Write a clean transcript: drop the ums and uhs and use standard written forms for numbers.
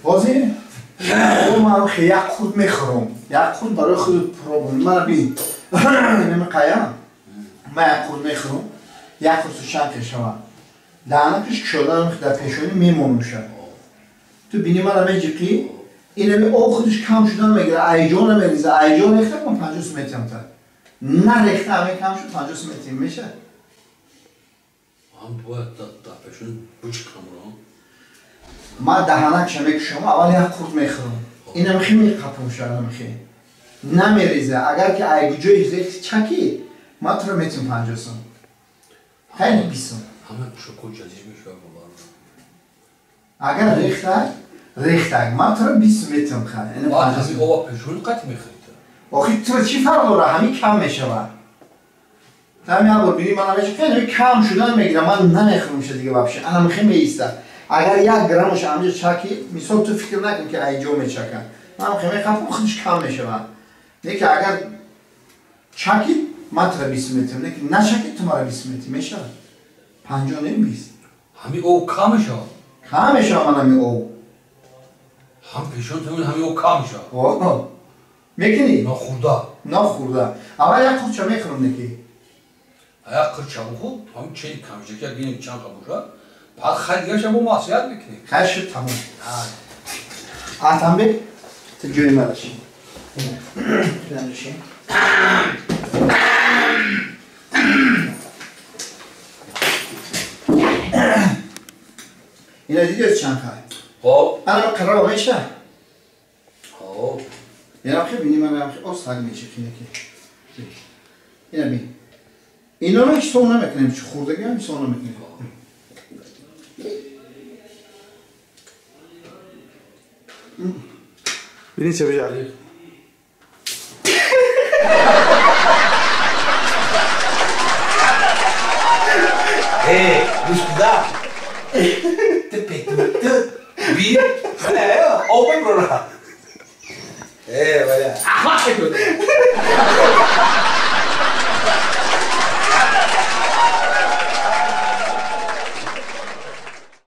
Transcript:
Ҳозир ман як қурт мехӯрам. Як қурт барои худ пробу. Мана бин. Намеқаям. Ман як қурт мехӯрам. Як қурт чанд мешавад. Даҳанакаш кушода дар пешонӣ мемонумша. Ту бини мана меҷиқӣ, инами об худаш кам шудан мегирад, айҷо намереза, айҷо рехта ман 50 сум метиҳам та. Нарехта ҳамин кам шуд 50 сум метиҳем мешавад. Ман бояд дар пешонӣ бичиқамро. Ман даҳанакша мекушам, аввал як қурт мехӯрам. Инам хи меқапумша, инам хи. Намереза, агар ки айгуҷои рехти чакӣ, ман туро метиҳам 50 сум. Хайли 20 сум. Ҳама пӯшокҳо ҷазир мешавад бовар. Агар рехтак, рехтак, ман туро 20 сум метиҳам хай. Ҳамин ова пешонӣ қатъ мехӯрӣ. Охи туро чӣ фарқ дорад? Ҳамин кам мешавад. Ҳамин як бор бини ман намешавад, хеле кам шудан мегирам, ман намехӯрам дига вообще. Анам хи меистад. Агар як граммаш ҳамҷо чакӣ, мисол ту фикр накун ки айҷо мечакад. Ман хе мехапам, худаш кам мешавад. Не ки агар чакӣ, ман туро 20 сум метиҳам, не ки начакӣ, ту маро 20 сум метиҳӣ, мешавад. 50 не 20. Ҳамин об кам мешавад. Кам мешавад ман ҳамин об. Ҳам пешон тамин ҳамин об кам мешавад. О, мекунӣ? Нохӯрда. Нохӯрда. Аввал як қурча мехӯрам неки. Як қурча бухӯр, ҳамин чен кам мешавад, як бинем чанд қа бошад. Баъд хай дигарша бо маъсият мекунем. Хай шуд тамом. Атамбек, ту ҷои мара ши. Ина дидӣ чанд хай? Хоб. Ана қарор меша? Хоб. Ина хи бини ман хи ос ҳаг меши кинаки. Ина бин. Иноро ҳисоб намекунем, чи хӯрдагӣ ҳам ҳисоб намекунем. Бини ча бижа. Эй, гӯш куда. Би, об меброра. Э, валя. Ахмақ мекунад.